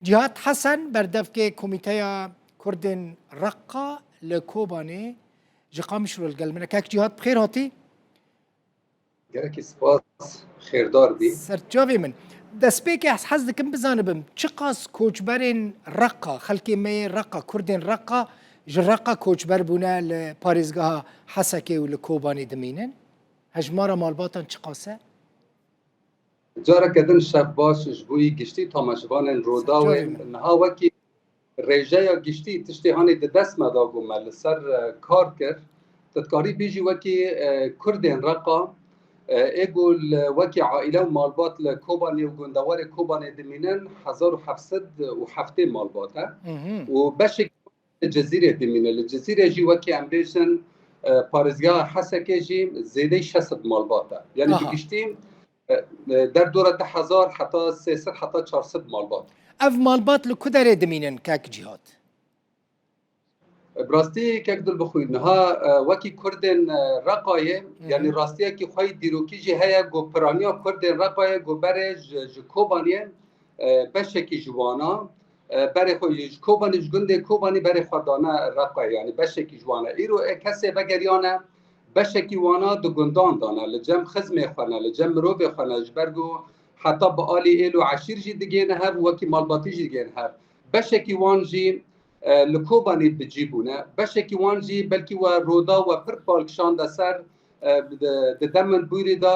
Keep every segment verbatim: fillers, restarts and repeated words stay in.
Cihat Hesen, berdevkê Komîteya Kurdên Reqa li Kobanê, ji Qamişlo li gel min e. Kek Cihat, bi xêr hatî. Gelekî spas, xêrdar bî. Serçavê min. Destpêkê ez hez dikim bizanibim, çiqas koçberên Reqa, xelkê me yê Reqa, Kurdên Reqa, ji Reqa koçber bûne li parêzgeha Hesekê û li Kobanê dimînin? Hejmara malbatan çiqas e? Careke din şev baş ji bo yî giştî tamaşevanên Rûdawê. Niha wekî rêjeya giştî tiştê hanê di dest me da ku me li ser, e, kar kir. Tu dikarî bêjî wekî, e, Kurdên Reqa, e, ê ku li wekî aîle û malbat li Kobanê û gundewarê Kobanê dimînin hezar û heft sed û heftê malbat e. Û beşek Cizîrê dimîne. Li Cizîrê jî wekî em bêjin, e, parêzgeha Hesekê jî zêdeyî şeş sed malbat e. Yani bi giştî, e, e, derdora du hezar heta sê sed heta çar sed malbat. Ev malbat li ku derê dimînin kek Cîhat? E, bi rastî kek Dilbixwîn, niha, e, wekî Kurdên, e, Reqayê, yani rastiyekî xwe yî dîrokî jî heye ku piraniya Kurdên Reqayê ku berê ji, ji Kobaniyê, e, beşekî ji wana, e, berê xwe ji Kobanî, ji gundê Kobanî berê xwe dane Reqayê, yani beşekî ji wana. Îro ê kesê vegeriyane, beşekî wana di gundan dane, li cem xizmê xwe ne, li cem mirovê xwe ne, ji ber ku heta bi alî êl û eşîr jî digihêne hev, wekî malbatî jî digihêne hev. Beşekî wan jî, e, li Kobanî bi cî bûne. Beşekî wan jî belkî we roda we pir bal kişande ser, e, di, di demên bûrî de,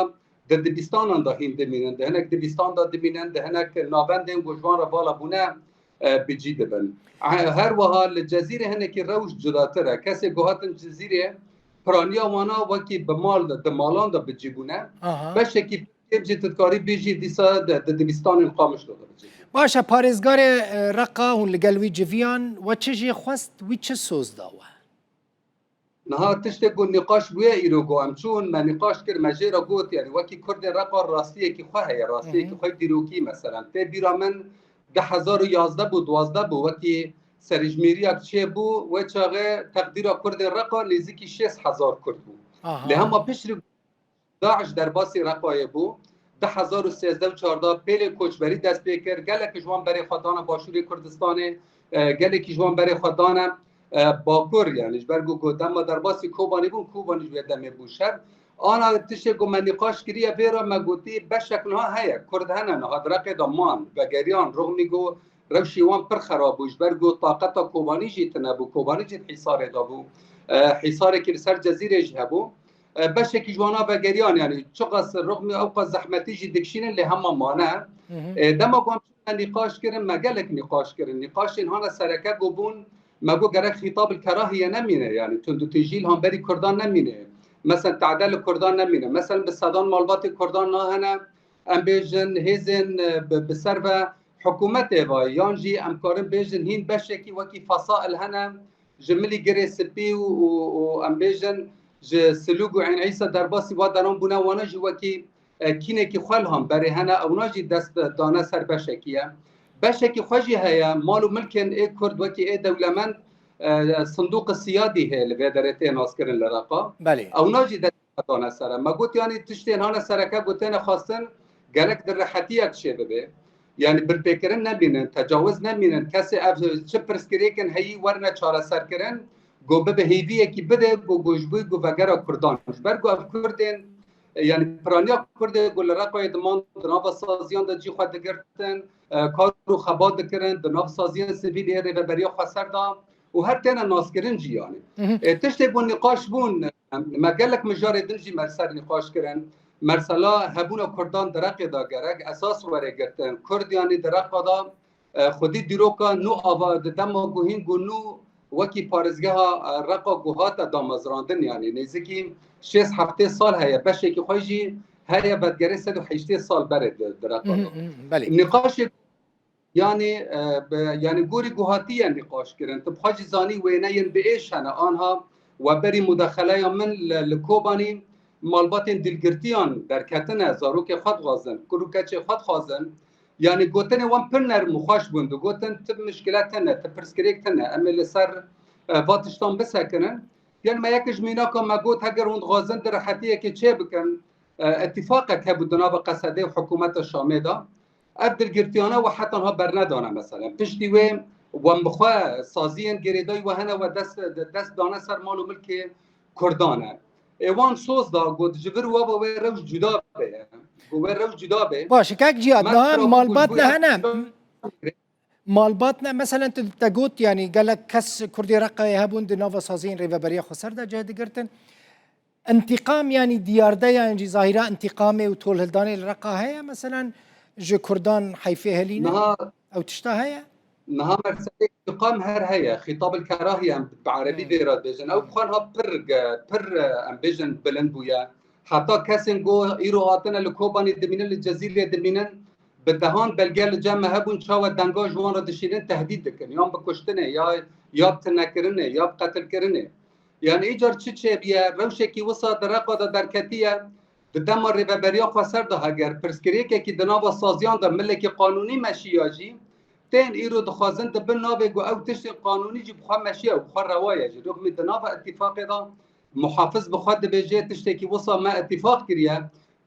di dibistanan de hîn dimînin, di hinek dibistan de dimînin, di hinek navendên ku ji wan re vala bûne, e, bi cî dibin. E, her wiha li Cezîrê hinekî rewş cudatir e. Kesê ku hatin Cizîrê, piraniya wana wekî bi mal de, di malan de bi cî bûne. Aha. Beşekî kêm jî tu dikarî bêjî dîsa di, di dibistanên Qamişlo de bi cî bûne. Baş e, parêzgarê, e, Reqa hûn li gel wî civiyan, we çi jê xwest, wî çi soz da we? Niha tiştê ku nîqaş bûye îro ku em çûn, me nîqaş kir, me jê re got, yani wekî Kurdên Reqa rastiyekî xwe heye, rastiyekî xwe dîrokî, meselen. Tê bîra min du hezar û yazdeh bû, duwazdeh bû, wekî serîjmêriyak çêbû, wê çaxê teqdîra Kurdên Reqa nêzîkî şêst hezar Kurd bû. Aha. Lê hema piştrî DAIŞ derbasî Reqayê bû. Du hezar û sêzdeh û çardeh pêlên koçberî dest pê kir. Gelek ji wan berê xwe dane Başûrê Kurdistanê, e, gelekî ji wan berê xwe dane, e, Bakur, yani ji ber ku, ku dema derbasî Kobanê bûn, Kobanî ji wê demê bû şer. Ana tiştê ku me nîqaş kiriye vê re me gotî beşek niha heye. Kurd hene niha di Reqê de man, vegeriyan, rixmî ku rewşî wan pir xerab bû. Ji ber ku taqeta Kobanî jî tune bû. Kobanî jî di hîsarê de bû. E, hîsarekî li ser Cezîrê jî hebû. E, beşekî ji wana vegeriyan, yani çiqas rixmî ewqas zehmetî jî dikişînin lê hema mane. Hı hı. E, dema ku em çûne nîqaş kirin, me gelek nîqaş kirin. Nîqaşên hane sereke ku bûn, me got gerek xîtab li kerahiye nemîne, yani tundûtîjî li hemberî Kurdan nemîne. Mesela tade li Kurdan nemîne. Mesela bi sedan malbatê Kurdan nahene, em bêjin hêzên, e, bi, bi ser ve hikûmetê ve, yan jî em karin bêjin hîn beşekî wekî fesail hene, ji milî Girê Spî û, û, û em bêjin ji Silûg û Eyn Îsa derbasî wa deran bûne, wana jî wekî, e, kînekî xwe li hemberê hene, ewna jî dest dane ser beşekî ye. Beşekî xwe jî heye, mal û milkên ê Kurd wekî ê dewlemend, e, Sindoq Siyadî heye li vê derê tê naskirin li Reqa. Belê. Ewna jî dest dane ser e. Me got, yanî tiştên hane sereke gotêne xwestin, gerek di rehetiyek çê bibe. Yani binpêkirin nemînin, tecawiz nemînin. Kesê ev çi pirsgirêkin heyî werine çareserkirin, ku bibe hêviyekî bide, ku, ku ji bo ku vegera Kurdan. Ji ber ku ev Kurdên, yani piraniya Kurdê ku li Reqayê diman di nava saziyan de cî xwe digirtin, e, kar û xebat dikirin, di nav saziyên sivîlê rêveberiya xweser de û her têne naskirin jî yani. Hı hı. E, tiştê ku nîqaş bûn, e, me gelek mijarê din jî me li ser nîqaş kirin. Mesela hebûna Kurdan di Reqê de gerek esas were girtin. Kurd yanî di Reqa de, e, xwedî dîroka nû ava di dema ku hîn ku nû wekî parêzgeha, e, Reqa ku hate damezrandin, yanî nêzîkî şêst heftê sal heye. Beşekî xwe jî heye vedgerê sed û heştê sal berê di, di Reqa de. Hı hı, hı, belê. Nîqaşê Yanî, e, bi, yanî gorî ku hatiye nîqaş kirin. Tu bi xwe jî zanî wêneyên bi êş hene. Anha we berî mudexeleya min li, li Kobanî malbatên dîlgirtiyan derketine, zarokê xwe dixwazin, kur û keçê xwe dixwazin. Yanî gotinê wan pir nerm û xweş bûn. Digotin, tu mişkile tune, tu pirsgirêk tune. Em ê li ser, e, va tiştan bisekinin. Yanî me yek ji mînaka me got, heger hûn dixwazin di rehetiyekê çê bikin, e, îtîfaqek hebû di nava Qesedê û hikûmeta Şamê de. Ev dilgirtiyane we heta niha bernedane mesela. Piştî wê we bi xwe saziyên girêdayî we hene we dest, dest dane ser mal û milkê Kurdan e. Ê wan soz da got ji vir we be wê rewş cuda be. Got wê rewş cuda be. Baş, kek Cihat, Met niha ra malbat bû ne ya hene? Malbat ne, meselen tu te got, yanî gelek kes Kurdê Reqayê hebûn di nava saziyên Rêveberiya Xweser de cih digirtin. Întîqam, yanî diyarde, yan jî zahîra întîqamê û tolhildanê li Reqa heye, meselen ji Kurdan heyfê helîne? Niha Ew tişta heye? Niha merselê întîqam her heye. Xîtab el kerahiye em bi erebî Hmm. vê re dibêjin. Ew Hmm. bi xwe niha pir, pir, em bêjin bilind bûye. Heta kesên ku îro hatine li Kobanê dimînin, li Cezîrê dimînin, bi dehan belge li cem me hebûn, çawa denga ji wan re dişînin, tehdîd dikin. Yan bi kuştinê, ya, ya bi tinekirinê, ya bi qetilkirinê. Yani îcar çi çêbiye, rewşekî wisa di Reqa de derketiye, di dema Rêveberiya Xweser de heger pirsgirêkekî di nava saziyan de milekî qanûnî meşiya jî, tên îro dixwazin di bin navê ku ew tiştên qanûnî jî bi xwe meşiya û bi xwe rewa ye jî. Rixmî di nava îtîfaqê de muhafiz bi xwe dibêje tiştekî wisa me îtîfaq kiriye,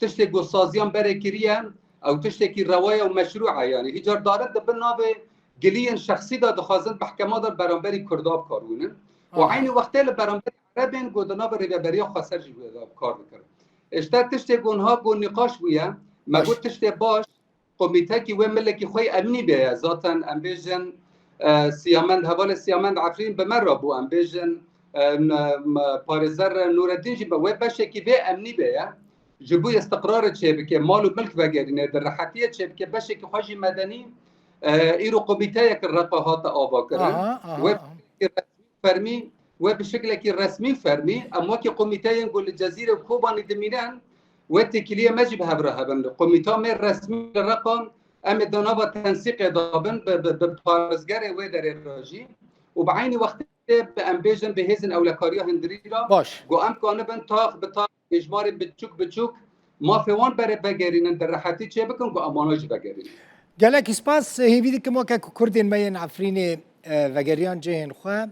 tiştê ku saziyan berê kiriye, ew tiştekî rewa ye û meşrû e. Yani îcar darin di bin navê giliyên şexsî de dixwazin mehkema de beramberî Kurda bi kar wînin. Û Aha. eynî wextê li beramberî Erebên ku di nava Rêveberiya Xweser jî wê de bi kar dikirin. Îşte tiştê ku niha ku nîqaş bûye, me Baş. got tiştê baş, komîtekî wê milekî xwe yê emnî bê ye. Zaten em bêjin, e, Siyamend, hevalê Siyamend Efrîn bi me re bû. Em bêjin, e, n-, m-, parêzer Nûreddîn jî bi wê beşekî vê emnî bê ye. Ji bo îstiqrarê çêbike, mal û milk vegerîne, di rehetiyê çêbike, beşekî xwe jî medenî, e, îro komîteyek li Reqa hate avakirin. Aha, aha, Wê aha. fermî, wê bi şeklekî resmî û fermî, em wekî komîteyên ku li Cezîrê û Kobanê dimînin, wê têkiliyê me jî bi hev re hebin. Komîta me resmî li Reqa, em ê di nava tensîqê de bin, bi, bi, bi parêzgerê wê derê re jî. Û bi eynî wextê bi, em bêjin, bi hêzên ewlekariya hundirî re, Baş. ku em kanibin tax bi tax, hejmarên biçûk biçûk, mafê wan berê vegerînin, di rehetî çêbikin, ku em wana jî vegerînin. Gelekî spas, hêvî dikim weke ku Kurdên me yên Efrînê, e, vegeriyan cihên xwe.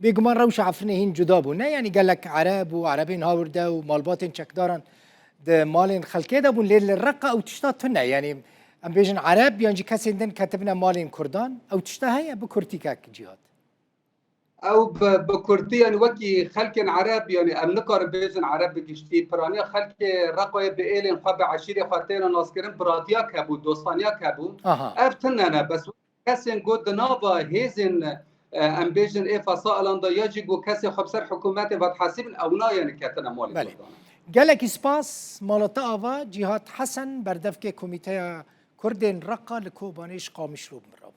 Bêguman rewşa Efrînê hîn cuda bû. Ne, yanî gelek Ereb û Erebên hawirde û malbatên çekdaran di malên xelkê de bûn, lê li Reqa ew tişta tune. Yanî em bêjin Ereb yan jî kesên din ketibine malên Kurdan. Ew tişta heye, bi kurtî kek Cihat. Ew bi, bi kurtî, yani wekî xelkên Ereb, yani em nikarin bêjin Ereb bi giştî. Piraniya xelkê Reqoyê bi êlên xwe, bi eşîrê xwe têne naskirin, biratiyak hebû, dostaniyak hebû. Aha. Ev tune ne, bes kesên ku di nava hêzên, e, em bêjin ê fesailan de ya jî ku kesê xwe bi ser hikûmetê vedihesibin, ewna yani ketine malê Belê. Kurdan. Gelekî spas, mala te ava, Cihat Hesen, berdevkê Komîteya Kurdên Reqa li Kobanê ji Qamişlo bi min re.